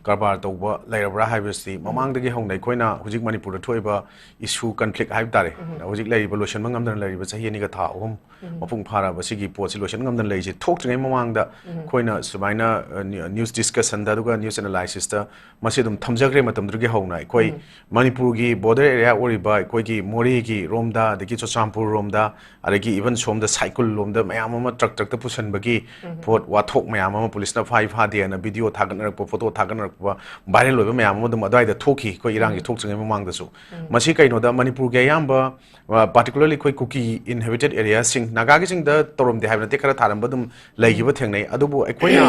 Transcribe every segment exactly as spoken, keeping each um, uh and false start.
ꯀꯔꯕꯥꯔ ꯇꯧꯕ ꯂꯩꯔꯕ꯭ꯔꯥ ꯍꯥꯏꯕꯁꯤ ꯃꯃꯥꯡꯗꯒꯤ ꯍꯧꯅ ꯑꯩꯈꯣꯏꯅ ꯍꯧꯖꯤꯛ ꯃꯅꯤꯄꯨꯔꯗ ꯊꯣꯛꯏꯕ issue, conflict ꯍꯥꯏꯕ ꯇꯥꯔꯦ, ꯍꯧꯖꯤꯛ ꯂꯩꯔꯤꯕ ꯂꯣꯏꯁꯤꯟꯕ ꯉꯝꯗꯅ ꯂꯩꯔꯤꯕ ꯆꯍꯤ ꯑꯅꯤꯒ ꯊꯥ ꯑꯍꯨꯝ ꯃꯄꯨꯡ ꯐꯥꯔꯕ ꯁꯤꯒꯤ ꯄꯣꯠꯁꯤ ꯂꯣꯏꯁꯤꯟ ꯉꯝꯗꯅ ꯂꯩꯔꯤꯁꯦ ꯊꯣꯛꯇ꯭ꯔꯤꯉꯩ ꯃꯃꯥꯡꯗ ꯑꯩꯈꯣꯏꯅ ꯁꯨꯃꯥꯏꯅ, ꯑ, ꯅ꯭ꯌꯨ-, news discussionꯗ ꯑꯗꯨꯒ news analysisꯇ ꯃꯁꯤ ꯑꯗꯨꯝ ꯊꯝꯖꯈ꯭ꯔꯦ ꯃꯇꯝꯗꯨꯗꯒꯤ ꯍꯧꯅ꯫ ꯑꯩꯈꯣꯏ ꯃꯅꯤꯄꯨꯔꯒꯤ border area ꯑꯣꯏꯔꯤꯕ ꯑꯩꯈꯣꯏꯒꯤ ꯃꯣꯔꯦꯒꯤ ꯔꯣꯝꯗ, ꯑꯗꯒꯤ ꯆꯨꯔꯆꯥꯟꯄꯨꯔ ꯔꯣꯝꯗ, ꯑꯗꯒꯤ even ꯁꯣꯝꯗ ꯁꯥꯏꯀꯨꯜ ꯂꯣꯝꯗ ꯃꯌꯥꯝ ꯑꯃ ꯇ꯭ꯔꯛ ꯇ꯭ꯔꯛꯇ ꯄꯨꯁꯟꯕꯒꯤ ꯄꯣꯠ ꯋꯥꯊꯣꯛ ꯃꯌꯥꯝ ꯑꯃ ꯄꯨꯂꯤꯁꯅ ꯐꯥꯏ ꯐꯥꯗꯦꯅ video ꯊꯥꯒꯠꯅꯔꯛꯄ, photo ꯊꯥꯒꯠꯅꯔꯛꯄ, viral ꯑꯣꯏꯕ ꯃꯌꯥꯝ ꯑꯃ ꯑꯗꯨꯝ ꯑꯗꯨꯋꯥꯏꯗ ꯊꯣꯛꯈꯤ, ꯑꯩꯈꯣꯏ ꯏꯔꯥꯡꯒꯤ ꯊꯣꯛꯇ꯭ꯔꯤꯉꯩ ꯃꯃꯥꯡꯗꯁꯨ꯫ ꯃꯁꯤ ꯀꯩꯅꯣꯗ ꯃꯅꯤꯄꯨꯔꯒꯤ ꯑꯌꯥꯝꯕ, ꯑ, particularly ꯑꯩꯈꯣꯏ ꯀꯨꯀꯤ inhabited areaꯁꯤꯡ, ꯅꯥꯒꯥꯒꯤꯁꯤꯡꯗ ꯇꯧꯔꯝꯗꯦ ꯍꯥꯏꯕ ꯅꯠꯇꯦ, ꯈꯔ ꯊꯥꯔꯝꯕ ꯑꯗꯨꯝ ꯂꯩꯈꯤꯕ ꯊꯦꯡꯅꯩ꯫ ꯑꯗꯨꯕꯨ ꯑꯩꯈꯣꯏꯅ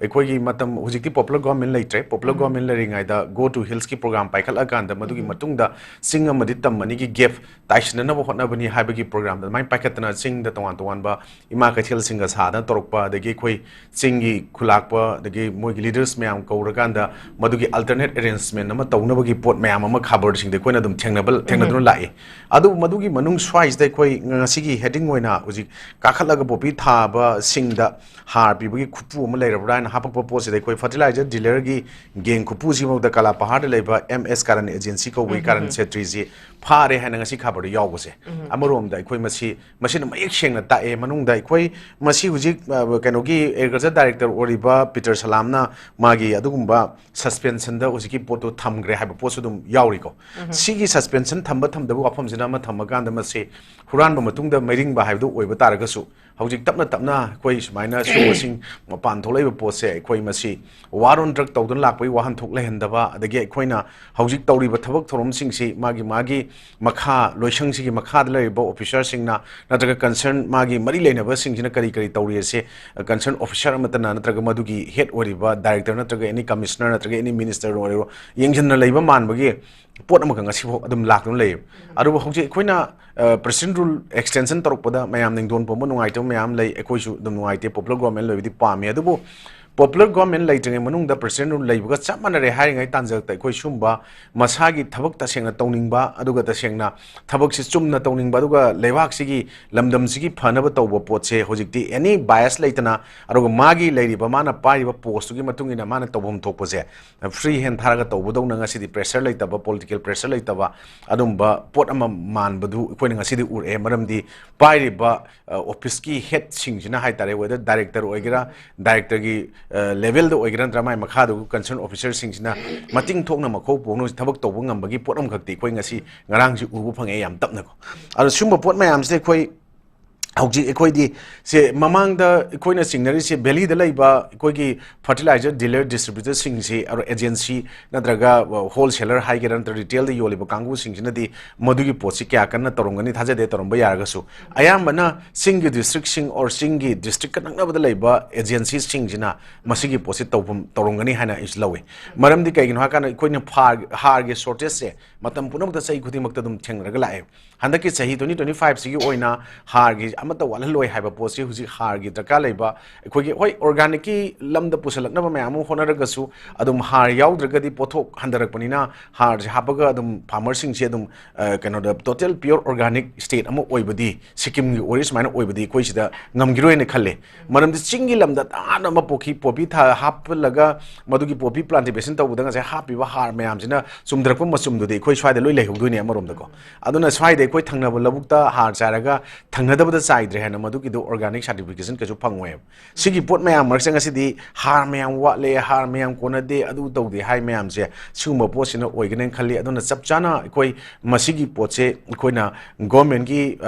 ꯑꯩꯈꯣꯏꯒꯤ ꯃꯇꯝ, ꯍꯧꯖꯤꯛꯇꯤ popular government ꯂꯩꯇ꯭ꯔꯦ꯫ Popular government ꯂꯩꯔꯤꯉꯩꯗ Go to Hillsꯀꯤ program ꯄꯥꯏꯈꯠꯂꯀꯥꯟꯗ ꯃꯗꯨꯒꯤ ꯃꯇꯨꯡꯗ ꯆꯤꯡ ꯑꯃꯗꯤ ꯇꯝ ꯑꯅꯤꯒꯤ gap ꯇꯥꯏꯁꯤꯟꯅꯅꯕ ꯍꯣꯠꯅꯕꯅꯤ ꯍꯥꯏꯕꯒꯤ programꯗ ꯑꯗꯨꯃꯥꯏꯅ ꯄꯥꯏꯈꯠꯇꯅ ꯆꯤꯡꯗ ꯇꯣꯉꯥꯟ ꯇꯣꯉꯥꯟꯕ ꯏꯃꯥ ꯀꯩꯊꯦꯜꯁꯤꯡꯒ ꯁꯥꯗꯅ ꯇꯧꯔꯛꯄ, ꯑꯗꯒꯤ ꯑꯩꯈꯣꯏ ꯆꯤꯡꯒꯤ ꯈꯨꯂꯥꯛꯄ, ꯑꯗꯒꯤ ꯃꯣꯏꯒꯤ leaders ꯃꯌꯥꯝ ꯀꯧꯔꯀꯥꯟꯗ ꯃꯗꯨꯒꯤ alternate arrangement ꯑꯃ ꯇꯧꯅꯕꯒꯤ ꯄꯣꯠ ꯃꯌꯥꯝ ꯑꯃ ꯈꯕꯔꯁꯤꯡꯗ ꯑꯩꯈꯣꯏꯅ ꯑꯗꯨꯝ ꯊꯦꯡꯅꯕ, ꯊꯦꯡꯅꯗꯨꯅ ꯂꯥꯛꯏ꯫ ꯑꯗꯨꯕꯨ ꯃꯗꯨꯒꯤ ꯃꯅꯨꯡ ꯁ꯭ꯋꯥꯏꯁꯤꯗ ꯑꯩꯈꯣꯏ ꯉꯁꯤꯒꯤ heading ꯑꯣꯏꯅ ꯍꯧꯖꯤꯛ ꯀꯥꯈꯠꯂꯒ ꯄꯣꯄꯤ ꯊꯥꯕꯁꯤꯡꯗ ꯍꯥꯔ ꯄꯤꯕꯒꯤ ꯈꯨꯠꯄꯨ ꯑꯃ ꯂꯩꯔꯕ꯭ꯔꯥ ꯍꯥꯏꯅ ꯍꯥꯄꯛꯄ ꯄꯣꯠꯁꯤꯗ ꯑꯩꯈꯣꯏ fertilizer dealerꯒꯤ gang ꯈꯨꯠꯄꯨꯁꯤꯐꯥꯎꯗ ꯀꯂꯥꯄꯍꯥꯔꯗ ꯂꯩꯕ M S ꯀꯥꯔꯟ agency ꯀꯧꯕꯒꯤ ꯀꯥꯔꯟ ꯁꯦꯇ꯭ꯔꯤꯁꯤ ꯐꯥꯔꯦ ꯍꯥꯏꯅ ꯉꯁꯤ ꯈꯕꯔꯗ ꯌꯥꯎꯕꯁꯦ, ꯑꯃꯔꯣꯝꯗ ꯑꯩꯈꯣꯏ ꯃꯁꯤ, ꯃꯁꯤꯅ ꯃꯌꯦꯛ ꯁꯦꯡꯅ ꯇꯥꯛꯑꯦ꯫ ꯃꯅꯨꯡꯗ ꯑꯩꯈꯣꯏ ꯃꯁꯤ ꯍꯧꯖꯤꯛ, ꯑ, ꯀꯩꯅꯣꯒꯤ agriculture director ꯑꯣꯏꯔꯤꯕ ꯄꯤꯇꯔ ꯁꯂꯥꯝꯅ ꯃꯥꯒꯤ ꯑꯗꯨꯒꯨꯝꯕ suspensionꯗ ꯍꯧꯖꯤꯛꯀꯤ ꯄꯣꯠꯇꯣ ꯊꯝꯈ꯭ꯔꯦ ꯍꯥꯏꯕ ꯄꯣꯠꯁꯨ ꯑꯗꯨꯝ ꯌꯥꯎꯔꯤꯀꯣ꯫ ꯁꯤꯒꯤ suspension ꯊꯝꯕ ꯊꯝꯗꯕ ꯋꯥꯐꯝꯁꯤꯅ ꯑꯃ ꯊꯝꯃꯀꯥꯟꯗ ꯃꯁꯤ ꯍꯨꯔꯥꯟꯕ ꯃꯇꯨꯡꯗ ꯃꯩꯔꯤꯡꯕ ꯍꯥꯏꯕꯗꯨ ꯑꯣꯏꯕ ꯇꯥꯔꯒꯁꯨ, ꯍꯧꯖꯤꯛ ꯇꯞꯅ ꯇꯞꯅ ꯑꯩꯈꯣꯏ ꯁꯨꯃꯥꯏꯅ ꯁꯤꯒꯨꯝꯕꯁꯤꯡ ꯃꯄꯥꯟ ꯊꯣꯛꯂꯛꯏꯕ ꯄꯣꯠꯁꯦ, ꯑꯩꯈꯣꯏ ꯃꯁꯤ war on drug ꯇꯧꯗꯨꯅ ꯂꯥꯛꯄꯒꯤ ꯋꯥꯍꯟꯊꯣꯛ ꯂꯩꯍꯟꯗꯕ, ꯑꯗꯒꯤ ꯑꯩꯈꯣꯏꯅ ꯍꯧꯖꯤꯛ ꯇꯧꯔꯤꯕ ꯊꯕꯛ ꯊꯧꯔꯝꯁꯤꯡꯁꯤ ꯃꯥꯒꯤ ꯃꯥꯒꯤ ꯃꯈꯥ, ꯂꯣꯏꯁꯪꯁꯤꯒꯤ ꯃꯈꯥꯗ ꯂꯩꯔꯤꯕ officerꯁꯤꯡꯅ ꯅꯠꯇ꯭ꯔꯒ concern ꯃꯥꯒꯤ ꯃꯔꯤ ꯂꯩꯅꯕꯁꯤꯡꯁꯤꯅ ꯀꯔꯤ ꯀꯔꯤ ꯇꯧꯔꯤ ꯑꯁꯦ, concern officer ꯑꯃꯠꯇꯅ ꯅꯠꯇ꯭ꯔꯒ ꯃꯗꯨꯒꯤ head ꯑꯣꯏꯔꯤꯕ director ꯅꯠꯇ꯭ꯔꯒ any commissioner ꯅꯠꯇ꯭ꯔꯒ any minister ꯑꯣꯏꯔꯣ, ꯌꯦꯡꯁꯤꯟꯅ ꯂꯩꯕ ꯃꯥꯟꯕꯒꯤ ꯄꯣꯠ ꯑꯃꯈꯛ ꯉꯁꯤꯐꯥꯎ ꯑꯗꯨꯝ ꯂꯥꯛꯇꯨꯅ ꯂꯩꯌꯦꯕ꯫ ꯑꯗꯨꯕꯨ ꯍꯧꯖꯤꯛ ꯑꯩꯈꯣꯏꯅ, ꯑ, president rule extension ꯇꯧꯔꯛꯄꯗ ꯃꯌꯥꯝ ꯅꯤꯡꯗꯣꯟ ꯄꯣꯝꯕ ꯅꯨꯡꯉꯥꯏꯇꯕ ꯃꯌꯥꯝ ꯂꯩ, ꯑꯩꯈꯣꯏꯁꯨ ꯑꯗꯨꯝ ꯅꯨꯡꯉꯥꯏꯇꯦ, popular government ꯂꯩꯕꯗꯤ ꯄꯥꯝꯃꯤ꯫ ꯑꯗꯨꯕꯨ Popular government ꯂꯩꯇ꯭ꯔꯤꯉꯩ ꯃꯅꯨꯡꯗ president rule ꯂꯩꯕꯒ ꯆꯞ ꯃꯥꯟꯅꯔꯦ ꯍꯥꯏꯔꯤꯉꯩ ꯇꯥꯟꯖꯜꯂꯛꯇ ꯑꯩꯈꯣꯏ ꯁꯨꯝꯕ ꯃꯁꯥꯒꯤ ꯊꯕꯛ ꯇꯁꯦꯡꯅ ꯇꯧꯅꯤꯡꯕ, ꯑꯗꯨꯒ ꯇꯁꯦꯡꯅ ꯊꯕꯛꯁꯤ ꯆꯨꯝꯅ ꯇꯧꯅꯤꯡꯕ, ꯑꯗꯨꯒ ꯂꯩꯕꯥꯛꯁꯤꯒꯤ ꯂꯝꯗꯝꯁꯤꯒꯤ ꯐꯅꯕ ꯇꯧꯕ ꯄꯣꯠꯁꯦ ꯍꯧꯖꯤꯛꯇꯤ any bias ꯂꯩꯇꯅ, ꯑꯗꯨꯒ ꯃꯥꯒꯤ ꯂꯩꯔꯤꯕ ꯃꯥꯅ ꯄꯥꯏꯔꯤꯕ postꯇꯨꯒꯤ ꯃꯇꯨꯡ ꯏꯟꯅ ꯃꯥꯅ ꯇꯧꯐꯝ ꯊꯣꯛꯄꯁꯦ free hand ꯊꯥꯔꯒ ꯇꯧꯕꯗꯧꯅ ꯉꯁꯤꯗꯤ pressure ꯂꯩꯇꯕ, political pressure ꯂꯩꯇꯕ ꯑꯗꯨꯝꯕ ꯄꯣꯠ ꯑꯃ ꯃꯥꯟꯕꯗꯨ ꯑꯩꯈꯣꯏꯅ ꯉꯁꯤꯗꯤ ꯎꯔꯛꯑꯦ꯫ ꯃꯔꯝꯗꯤ ꯄꯥꯏꯔꯤꯕ officeꯀꯤ headꯁꯤꯡꯁꯤꯅ ꯍꯥꯏꯇꯥꯔꯦ, whether director ꯑꯣꯏꯒꯦꯔꯥ, directorꯒꯤ levelꯗ ꯑꯣꯏꯒꯦꯔꯥ, ꯅꯠꯇ꯭ꯔꯒ ꯃꯥꯏ ꯃꯈꯥꯗ concern officerꯁꯤꯡꯁꯤꯅ ꯃꯇꯤꯡ ꯊꯣꯛꯅ ꯃꯈꯧ ꯄꯣꯛꯅ ꯊꯕꯛ ꯇꯧꯕ ꯉꯝꯕꯒꯤ ꯄꯣꯠ ꯑꯃꯈꯛꯇꯤ ꯑꯩꯈꯣꯏ ꯉꯁꯤ ꯉꯔꯥꯡꯁꯤ ꯎꯕ ꯐꯪꯉꯦ ꯌꯥꯝ ꯇꯞꯅꯀꯣ꯫ ꯑꯗꯣ ꯁꯤꯒꯨꯝꯕ ꯄꯣꯠ ꯃꯌꯥꯝꯁꯤꯗ ꯑꯩꯈꯣꯏ ꯍꯧꯖꯤꯛ ꯑꯩꯈꯣꯏꯗꯤ ꯁꯦ ꯃꯃꯥꯡꯗ ꯑꯩꯈꯣꯏꯅ ꯆꯤꯡꯅꯔꯤꯁꯦ valleyꯗ ꯂꯩꯕ ꯑꯩꯈꯣꯏꯒꯤ fertilizer dealer distributorꯁꯤꯡꯁꯤ ꯑꯗꯣ agency ꯅꯠꯇ꯭ꯔꯒ wholesaler ꯍꯥꯏꯒꯦꯔꯥ ꯅꯠꯇ꯭ꯔꯒ retailꯗ ꯌꯣꯜꯂꯤꯕ ꯀꯥꯡꯕꯨꯁꯤꯡꯁꯤꯅꯗꯤ ꯃꯗꯨꯒꯤ ꯄꯣꯠꯁꯤ ꯀꯌꯥ ꯀꯟꯅ ꯇꯧꯔꯝꯒꯅꯤ ꯊꯥꯖꯗꯦ꯫ ꯇꯧꯔꯝꯕ ꯌꯥꯔꯒꯁꯨ ꯑꯌꯥꯝꯕꯅ ꯆꯤꯡꯒꯤ districtꯁꯤꯡ or ꯆꯤꯡꯒꯤ districtꯀ ꯅꯛꯅꯕꯗ ꯂꯩꯕ agencyꯁꯤꯡꯁꯤꯅ ꯃꯁꯤꯒꯤ ꯄꯣꯠꯁꯤ ꯇꯧꯐꯝ ꯇꯧꯔꯝꯒꯅꯤ ꯍꯥꯏꯅ ꯑꯩꯁꯨ ꯂꯧꯏ꯫ ꯃꯔꯝꯗꯤ ꯀꯩꯒꯤꯅꯣ ꯍꯥꯏꯀꯥꯟꯗ ꯑꯩꯈꯣꯏꯅ ꯐꯥ- ꯍꯥꯔꯒꯤ shortageꯁꯦ ꯃꯇꯝ ꯄꯨꯝꯅꯃꯛꯇ ꯆꯍꯤ ꯈꯨꯗꯤꯡꯃꯛꯇ ꯑꯗꯨꯝ ꯊꯦꯡꯅꯔꯒ ꯂꯥꯛꯑꯦ꯫ ꯍꯟꯗꯛꯀꯤ ꯆꯍꯤ twenty twenty fiveꯁꯤꯒꯤ ꯑꯣꯏꯅ ꯍꯥꯔꯒꯤ ꯑꯃꯠꯇ ꯋꯥꯠꯍꯜꯂꯣꯏ ꯍꯥꯏꯕ ꯄꯣꯠꯁꯤ ꯍꯧꯖꯤꯛ ꯍꯥꯔꯒꯤ ꯗꯔꯀꯥꯔ ꯂꯩꯕ ꯑꯩꯈꯣꯏꯒꯤ, ꯍꯣꯏ, organicꯀꯤ ꯂꯝꯗ ꯄꯨꯁꯜꯂꯛꯅꯕ ꯃꯌꯥꯝ ꯑꯃ ꯍꯣꯠꯅꯔꯒꯁꯨ ꯑꯗꯨꯝ ꯍꯥꯔ ꯌꯥꯎꯗ꯭ꯔꯒꯗꯤ ꯄꯣꯠꯊꯣꯛ ꯍꯟꯊꯔꯛꯄꯅꯤꯅ ꯍꯥꯔꯁꯦ ꯍꯥꯞꯄꯒ ꯑꯗꯨꯝ farmerꯁꯤꯡꯁꯦ ꯑꯗꯨꯝ ꯀꯩꯅꯣꯗ total pure organic state ꯑꯃ ꯑꯣꯏꯕꯗꯤ, ꯁꯤꯛꯀꯤꯝꯒꯤ ꯑꯣꯏꯔꯤ ꯁꯨꯃꯥꯏꯅ ꯑꯣꯏꯕꯗꯤ ꯑꯩꯈꯣꯏ ꯁꯤꯗ ꯉꯝꯈꯤꯔꯣꯏꯅ ꯈꯜꯂꯦ꯫ ꯃꯔꯝꯗꯤ ꯆꯤꯡꯒꯤ ꯂꯝꯗ ꯇꯥꯅ ꯑꯃ ꯄꯣꯈꯤ ꯄꯣꯄꯤ ꯊꯥ ꯍꯥꯞꯄꯜꯂꯒ ꯃꯗꯨꯒꯤ ꯄꯣꯄꯤ plantation ꯇꯧꯕꯗ ꯉꯁꯥꯏ ꯍꯥꯞꯄꯤꯕ ꯍꯥꯔ ꯃꯌꯥꯝꯁꯤꯅ ꯆꯨꯝꯊꯔꯛꯄ ꯃꯆꯨꯝꯗꯨꯗꯤ ꯑꯩꯈꯣꯏ ꯁ꯭ꯋꯥꯏꯗ ꯂꯣꯏ ꯂꯩꯍꯧꯗꯣꯏꯅꯦ ꯑꯃꯔꯣꯝꯗꯀꯣ꯫ ꯑꯗꯨꯅ ꯁ꯭ꯋꯥꯏꯗ ꯑꯩꯈꯣꯏ ꯊꯪꯅꯕ ꯂꯧꯕꯨꯛꯇ ꯍꯥꯔ ꯆꯥꯏꯔꯒ ꯊꯪꯅꯗꯕꯗ ꯆꯥꯏꯗ꯭ꯔꯦ ꯍꯥꯏꯅ ꯃꯗꯨꯒꯤꯗꯣ organic certification ꯀꯩꯁꯨ ꯐꯪꯉꯣꯏꯕ꯫ ꯁꯤꯒꯤ ꯄꯣꯠ ꯃꯌꯥꯝ ꯃꯔꯛꯁꯦ ꯉꯁꯤꯗꯤ ꯍꯥꯔ ꯃꯌꯥꯝ ꯋꯥꯠꯂꯦ, ꯍꯥꯔ ꯃꯌꯥꯝ ꯀꯣꯟꯅꯗꯦ, ꯑꯗꯨ ꯇꯧꯗꯦ ꯍꯥꯏ ꯃꯌꯥꯝꯁꯦ ꯁꯤꯒꯨꯝꯕ ꯄꯣꯠꯁꯤꯅ ꯑꯣꯏꯒꯅꯦꯅ ꯈꯜꯂꯤ꯫ ꯑꯗꯨꯅ ꯆꯞ ꯆꯥꯅ ꯑꯩꯈꯣꯏ ꯃꯁꯤꯒꯤ ꯄꯣꯠꯁꯦ ꯑꯩꯈꯣꯏꯅ governmentꯀꯤ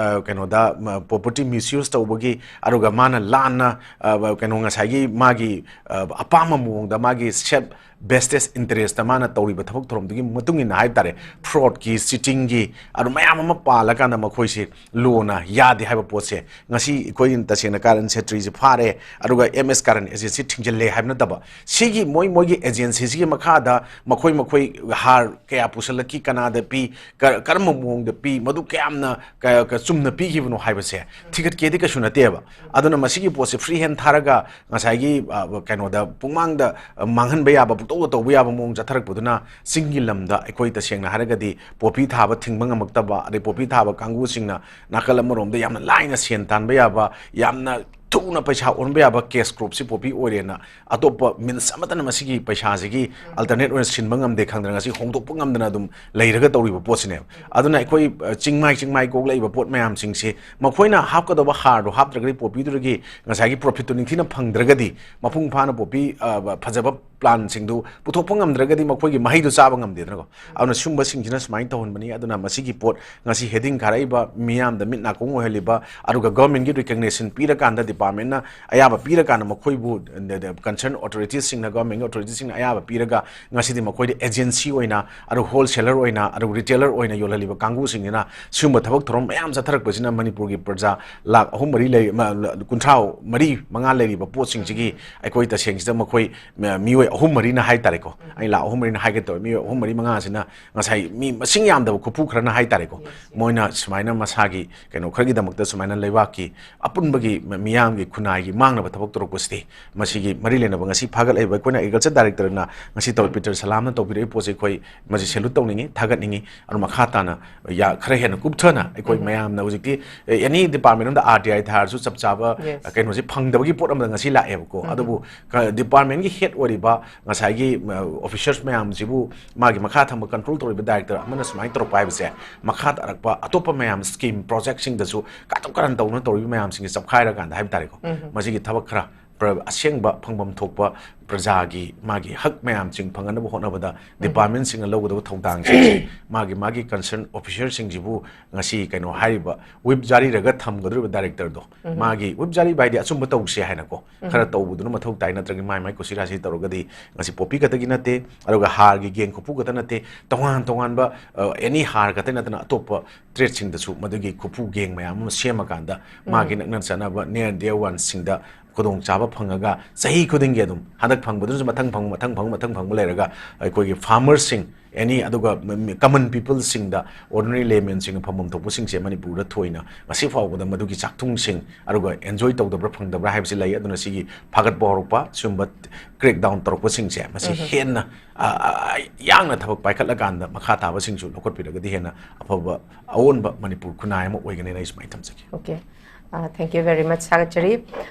ꯀꯩꯅꯣꯗ property misuse ꯇꯧꯕꯒꯤ, ꯑꯗꯨꯒ ꯃꯥꯅ ꯂꯥꯟꯅ ꯀꯩꯅꯣ ꯉꯁꯥꯏꯒꯤ ꯃꯥꯒꯤ ꯑꯄꯥꯝꯕ ꯃꯑꯣꯡꯗ ꯃꯥꯒꯤ self vested interest ꯇ ꯃꯥꯅ ꯇꯧꯔꯤꯕ ꯊꯕꯛ ꯊꯧꯔꯝꯗꯨꯒꯤ ꯃꯇꯨꯡ ꯏꯟꯅ ꯍꯥꯏꯕ ꯇꯥꯔꯦ, fraud ꯀꯤ, cheating ꯒꯤ, ꯑꯗꯨ ꯃꯌꯥꯝ ꯑꯃ ꯄꯥꯜꯂꯀꯥꯟꯗ ꯃꯈꯣꯏꯁꯦ ꯂꯣꯅ ꯌꯥꯗꯦ ꯍꯥꯏꯕ ꯄꯣꯠꯁꯦ ꯉꯁꯤ ꯑꯩꯈꯣꯏꯅ ꯇꯁꯦꯡꯅ ꯀꯥꯔꯟ ꯁꯦꯇ꯭ꯔꯤꯁꯦ ꯐꯥꯔꯦ, ꯑꯗꯨꯒ ꯑꯦꯝ ꯑꯦꯁ ꯀꯥꯔꯟ agency ꯊꯤꯡꯖꯤꯜꯂꯦ ꯍꯥꯏꯕ ꯅꯠꯇꯕ, ꯁꯤꯒꯤ ꯃꯣꯏ, ꯃꯣꯏꯒꯤ agency ꯁꯤꯒꯤ ꯃꯈꯥꯗ ꯃꯈꯣꯏ, ꯃꯈꯣꯏ ꯍꯥꯔ ꯀꯌꯥ ꯄꯨꯁꯜꯂꯛꯈꯤ, ꯀꯅꯥꯗ ꯄꯤ, ꯀ-, ꯀꯔꯝꯕ ꯃꯑꯣꯡꯗ ꯄꯤ, ꯃꯗꯨ ꯀꯌꯥꯝꯅ ꯀ-, ꯀ-, ꯆꯨꯝꯅ ꯄꯤꯈꯤꯕꯅꯣ ꯍꯥꯏꯕꯁꯦ ꯊꯤꯒꯠꯀꯦꯗꯤ ꯀꯩꯁꯨ ꯅꯠꯇꯦꯕ꯫ ꯑꯗꯨꯅ ꯃꯁꯤꯒꯤ ꯄꯣꯠꯁꯦ free hand ꯊꯥꯔꯒ ꯉꯁꯥꯏꯒꯤ, ꯑ, ꯀꯩꯅꯣꯗ ꯄꯨꯡꯃꯥꯡꯗ, ꯑ, ꯃꯥꯡꯍꯟꯕ ꯌꯥꯕ, ꯄꯨꯡꯇꯧꯗ ꯇꯧꯕ ꯌꯥꯕ ꯃꯑꯣꯡ ꯆꯠꯊꯔꯛꯄꯗꯨꯅ ꯆꯤꯡꯒꯤ ꯂꯝꯗ ꯑꯩꯈꯣꯏ ꯇꯁꯦꯡꯅ ꯍꯥꯏꯔꯒꯗꯤ ꯄꯣꯄꯤ ꯊꯥꯕ ꯊꯤꯡꯕ ꯉꯝꯃꯛꯇꯕ, ꯑꯗꯩ ꯄꯣꯄꯤ ꯊꯥꯕ ꯀꯥꯡꯕꯨꯁꯤꯡꯅ ꯅꯥꯀꯜ ꯑꯃꯔꯣꯝꯗ ꯌꯥꯝꯅ ꯂꯥꯏꯅ ꯁꯦꯟ ꯇꯥꯟꯕ ꯌꯥꯕ, ꯌꯥꯝꯅ ꯊꯨꯅ ꯄꯩꯁꯥ ꯑꯣꯟꯕ ꯌꯥꯕ cash crop ꯁꯤ ꯄꯣꯄꯤ ꯑꯣꯏꯔꯦꯅ ꯑꯇꯣꯞꯄ means ꯑꯃꯠꯇꯅ ꯃꯁꯤꯒꯤ ꯄꯩꯁꯥꯁꯤꯒꯤ alternate ꯑꯣꯏꯅ ꯁꯤꯟꯕ ꯉꯝꯗꯦ ꯈꯪꯗꯅ ꯉꯁꯤ ꯍꯣꯡꯗꯣꯛꯄ ꯉꯝꯗꯅ ꯑꯗꯨꯝ ꯂꯩꯔꯒ ꯇꯧꯔꯤꯕ ꯄꯣꯠꯁꯤꯅꯦꯕ꯫ ꯑꯗꯨꯅ ꯑꯩꯈꯣꯏ, ꯑ, ꯆꯤꯡꯃꯥꯏ, ꯆꯤꯡꯃꯥꯏ ꯀꯣꯛꯂꯛꯏꯕ ꯄꯣꯠ ꯃꯌꯥꯝꯁꯤꯡꯁꯤ ꯃꯈꯣꯏꯅ ꯍꯥꯞꯀꯗꯧꯕ ꯍꯥꯔꯗꯣ ꯍꯥꯞꯇ꯭ꯔꯒꯗꯤ ꯄꯣꯄꯤꯗꯨꯗꯒꯤ ꯉꯁꯥꯏꯒꯤ profit ꯇꯨ ꯅꯤꯡꯊꯤꯅ ꯐꯪꯗ꯭ꯔꯒꯗꯤ ꯃꯄꯨꯡ ꯐꯥꯅ ꯄꯣꯄꯤ, ꯑ, ꯐꯖꯕ plant ꯁꯤꯡꯗꯨ ꯄꯨꯊꯣꯛꯄ ꯉꯝꯗ꯭ꯔꯒꯗꯤ ꯃꯈꯣꯏꯒꯤ ꯃꯍꯩꯗꯨ ꯆꯥꯕ ꯉꯝꯗꯦꯗꯅꯀꯣ꯫ ꯑꯗꯨꯅ ꯁꯤꯒꯨꯝꯕꯁꯤꯡꯁꯤꯅ ꯁꯨꯃꯥꯏꯅ ꯇꯧꯍꯟꯕꯅꯤ꯫ ꯑꯗꯨꯅ ꯃꯁꯤꯒꯤ ꯄꯣꯠ ꯉꯁꯤ heading ꯈꯥꯔꯛꯏꯕ ꯃꯤꯌꯥꯝꯗ ꯃꯤꯠ ꯅꯥꯀꯣꯡ ꯑꯣꯏꯍꯜꯂꯤꯕ, ꯑꯗꯨꯒ government ꯀꯤ recognition ꯄꯤꯔꯀꯥꯟꯗ, department ꯅ ꯑꯌꯥꯕ ꯄꯤꯔꯀꯥꯟꯗ ꯃꯈꯣꯏꯕꯨ, ꯑ, concern authorities ꯁꯤꯡꯅ, government ꯀꯤ authorities ꯁꯤꯡꯅ ꯑꯌꯥꯕ ꯄꯤꯔꯒ ꯉꯁꯤꯗꯤ ꯃꯈꯣꯏꯗ agency ꯑꯣꯏꯅ, ꯑꯗꯨꯒ wholesaler ꯑꯣꯏꯅ, ꯑꯗꯨꯒ retailer ꯑꯣꯏꯅ ꯌꯣꯜꯍꯜꯂꯤꯕ ꯀꯥꯡꯕꯨꯁꯤꯡꯁꯤꯅ ꯁꯤꯒꯨꯝꯕ ꯊꯕꯛ ꯊꯧꯔꯝ ꯃꯌꯥꯝ ꯆꯠꯊꯔꯛꯄꯁꯤꯅ ꯃꯅꯤꯄꯨꯔꯒꯤ ꯄ꯭ꯔꯖꯥ ꯂꯥꯈ ꯑꯍꯨꯝ ꯃꯔꯤ ꯂꯩ, ꯃ-, ꯀꯨꯟꯊ꯭ꯔꯥ ꯃꯔꯤ ꯃꯉꯥ ꯂꯩꯔꯤꯕ ꯄꯣꯠꯁꯤꯡꯁꯤꯒꯤ ꯑꯩꯈꯣꯏ ꯇꯁꯦꯡꯁꯤꯗ ꯃꯈꯣꯏ ꯃ-, ꯃꯤꯑꯣꯏ ꯑꯍꯨꯝ ꯃꯔꯤꯅ ꯍꯥꯏ ꯇꯥꯔꯦꯀꯣ, ꯑꯩ ꯂꯥꯈ ꯑꯍꯨꯝ ꯃꯔꯤꯅ ꯍꯥꯏꯒꯦ ꯇꯧꯋꯦ, ꯃꯤꯑꯣꯏ ꯑꯍꯨꯝ ꯃꯔꯤ ꯃꯉꯥꯁꯤꯅ ꯉꯁꯥꯏ ꯃꯤ ꯃꯁꯤꯡ ꯌꯥꯝꯗꯕ ꯈꯨꯄꯨ ꯈꯔꯅ ꯍꯥꯏ ꯇꯥꯔꯦꯀꯣ, ꯃꯣꯏꯅ ꯁꯨꯃꯥꯏꯅ ꯃꯁꯥꯒꯤ ꯀꯩꯅꯣ ꯈꯔꯒꯤꯗꯃꯛꯇ ꯁꯨꯃꯥꯏꯅ ꯂꯩꯕꯥꯛꯀꯤ ꯑꯄꯨꯟꯕꯒꯤ ꯃ-, ꯃꯤꯌꯥꯝꯒꯤ ꯈꯨꯟꯅꯥꯏꯒꯤ ꯃꯥꯡꯅꯕ ꯊꯕꯛ ꯇꯧꯔꯛꯄꯁꯤꯗꯤ ꯃꯁꯤꯒꯤ ꯃꯔꯤ ꯂꯩꯅꯕ ꯉꯁꯤ ꯐꯥꯒꯠꯂꯛꯏꯕ ꯑꯩꯈꯣꯏꯅ agriculture director ꯅ ꯉꯁꯤ ꯇꯧ-, ꯄꯤꯇꯔ ꯁꯂꯥꯝꯅ ꯇꯧꯕꯤꯔꯛꯏꯕ ꯄꯣꯠꯁꯦ ꯑꯩꯈꯣꯏ ꯃꯁꯤ salute ꯇꯧꯅꯤꯡꯉꯤ, ꯊꯥꯒꯠꯅꯤꯡꯉꯤ꯫ ꯑꯗꯨ ꯃꯈꯥ ꯇꯥꯅ ꯌꯥ-, ꯈꯔ ꯍꯦꯟꯅ ꯀꯨꯞꯊꯅ ꯑꯩꯈꯣꯏ ꯃꯌꯥꯝꯅ ꯍꯧꯖꯤꯛꯇꯤ, ꯑꯦ, any department ꯑꯃꯗ R T I ꯊꯥꯔꯁꯨ ꯆꯞ ꯆꯥꯕ, Yes. ꯑ, ꯀꯩꯅꯣꯁꯦ ꯐꯪꯗꯕꯒꯤ ꯄꯣꯠ ꯑꯃꯗ ꯉꯁꯤ ꯂꯥꯛꯑꯦꯕꯀꯣ꯫ ꯑꯗꯨꯕꯨ ꯀ-, department ꯀꯤ head ꯑꯣꯏꯔꯤꯕ ꯉꯁꯥꯏꯒꯤ, ꯑ, officers ꯃꯌꯥꯝꯁꯤꯕꯨ ꯃꯥꯒꯤ ꯃꯈꯥ ꯊꯪꯕ control ꯇꯧꯔꯤꯕ director ꯑꯃꯅ ꯁꯨꯃꯥꯏꯅ ꯇꯧꯔꯛꯄ ꯍꯥꯏꯕꯁꯦ ꯃꯈꯥ ꯇꯥꯔꯛꯄ ꯑꯇꯣꯞꯄ ꯃꯌꯥꯝ scheme project ꯁꯤꯡꯗꯁꯨ ꯀꯥꯇꯨꯛ ꯀꯥꯔꯟ ꯇꯧꯗꯅ ꯇꯧꯔꯤꯕ ꯃꯌꯥꯝꯁꯤꯡꯁꯦ ꯆꯞꯈꯥꯏꯔꯀꯥꯟꯗ ꯍꯥꯏꯕ ꯇꯥꯔꯦꯀꯣ, ꯃꯁꯤꯒꯤ ꯊꯕꯛ ꯈꯔ ꯑꯁꯦꯡꯕ ꯐꯪꯐꯝ ꯊꯣꯛꯄ ꯄ꯭ꯔꯖꯥꯒꯤ ꯃꯥꯒꯤ ꯍꯛ ꯃꯌꯥꯝꯁꯤꯡ ꯐꯪꯅꯅꯕ ꯍꯣꯠꯅꯕꯗ departmentꯁꯤꯡꯅ ꯂꯧꯒꯗꯕ ꯊꯧꯗꯥꯡꯁꯤꯡꯁꯦ ꯃꯥꯒꯤ ꯃꯥꯒꯤ concern officerꯁꯤꯡꯁꯤꯕꯨ ꯉꯁꯤ ꯀꯩꯅꯣ ꯍꯥꯏꯔꯤꯕ whip ꯖꯥꯔꯤꯔꯒ ꯊꯝꯒꯗꯧꯔꯤꯕ directorꯗꯣ ꯃꯥꯒꯤ whip ꯖꯥꯔꯤꯕ ꯍꯥꯏꯗꯤ ꯑꯆꯨꯝꯕ ꯇꯧꯁꯦ ꯍꯥꯏꯅꯀꯣ ꯈꯔ ꯇꯧꯕꯗꯨꯅ ꯃꯊꯧ ꯇꯥꯏ, ꯅꯠꯇ꯭ꯔꯒ ꯃꯥꯏ ꯃꯥꯏ ꯀꯨꯁꯤꯔꯥꯁꯤ ꯇꯧꯔꯒꯗꯤ ꯉꯁꯤ ꯄꯣꯄꯤ ꯈꯛꯇꯒꯤ ꯅꯠꯇꯦ, ꯑꯗꯨꯒ ꯍꯥꯔꯒꯤ ꯒꯦꯡ ꯈꯨꯐꯨ ꯈꯛꯇ ꯅꯠꯇꯦ, ꯇꯣꯉꯥꯟ ꯇꯣꯉꯥꯟꯕ ꯑꯦꯅꯤ ꯍꯥꯔ ꯈꯛꯇ ꯅꯠꯇꯅ ꯑꯇꯣꯞꯄ tradeꯁꯤꯡꯗꯁꯨ ꯃꯗꯨꯒꯤ ꯈꯨꯐꯨ ꯒꯦꯡ ꯃꯌꯥꯝ ꯑꯃ ꯁꯦꯝꯃꯀꯥꯟꯗ ꯃꯥꯒꯤ ꯅꯛꯅ ꯆꯥꯟꯅꯕ near dear oneꯁꯤꯡꯗ ꯈꯨꯗꯣꯡꯆꯥꯕ ꯐꯪꯉꯒ ꯆꯍꯤ ꯈꯨꯗꯤꯡꯒꯤ ꯑꯗꯨꯝ ꯍꯟꯗꯛ ꯐꯪꯕꯗꯨꯅꯁꯨ ꯃꯊꯪ ꯐꯪꯕ, ꯃꯊꯪ ꯐꯪꯕ, ꯃꯊꯪ ꯐꯪꯕ ꯂꯩꯔꯒ ꯑꯩꯈꯣꯏꯒꯤ farmerꯁꯤꯡ, ꯑꯦꯅꯤ ꯑꯗꯨꯒ common peopleꯁꯤꯡꯗ, ordinary laymenꯁꯤꯡꯅ ꯐꯪꯐꯝ ꯊꯣꯛꯄꯁꯤꯡꯁꯦ ꯃꯅꯤꯄꯨꯔꯗ ꯊꯣꯏꯅ ꯉꯁꯤ ꯐꯥꯎꯕꯗ ꯃꯗꯨꯒꯤ ꯆꯥꯛꯊꯨꯡꯁꯤꯡ ꯑꯗꯨꯒ enjoy ꯇꯧꯗꯕ꯭ꯔꯥ ꯐꯪꯗꯕ꯭ꯔꯥ ꯍꯥꯏꯕꯁꯤ ꯂꯩ꯫ ꯑꯗꯨꯅ ꯁꯤꯒꯤ ꯐꯥꯒꯠꯄ ꯍꯧꯔꯛꯄ ꯁꯤꯒꯨꯝꯕ crackdown ꯇꯧꯔꯛꯄꯁꯤꯡꯁꯦ ꯃꯁꯤ ꯍꯦꯟꯅ ꯑ, ꯑ, ꯌꯥꯡꯅ ꯊꯕꯛ ꯄꯥꯏꯈꯠꯂꯀꯥꯟꯗ ꯃꯈꯥ ꯇꯥꯕꯁꯤꯡꯁꯨ ꯂꯧꯈꯠꯄꯤꯔꯒꯗꯤ ꯍꯦꯟꯅ ꯑꯐꯕ ꯑꯑꯣꯟꯕ ꯃꯅꯤꯄꯨꯔ ꯈꯨꯟꯅꯥꯏ ꯑꯃ ꯑꯣꯏꯒꯅꯤꯅ ꯑꯩ ꯁꯨꯃꯥꯏꯅ ꯊꯝꯖꯒꯦ꯫ Okay, uh, thank you very much, ꯊꯥꯒꯠꯆꯔꯤ꯫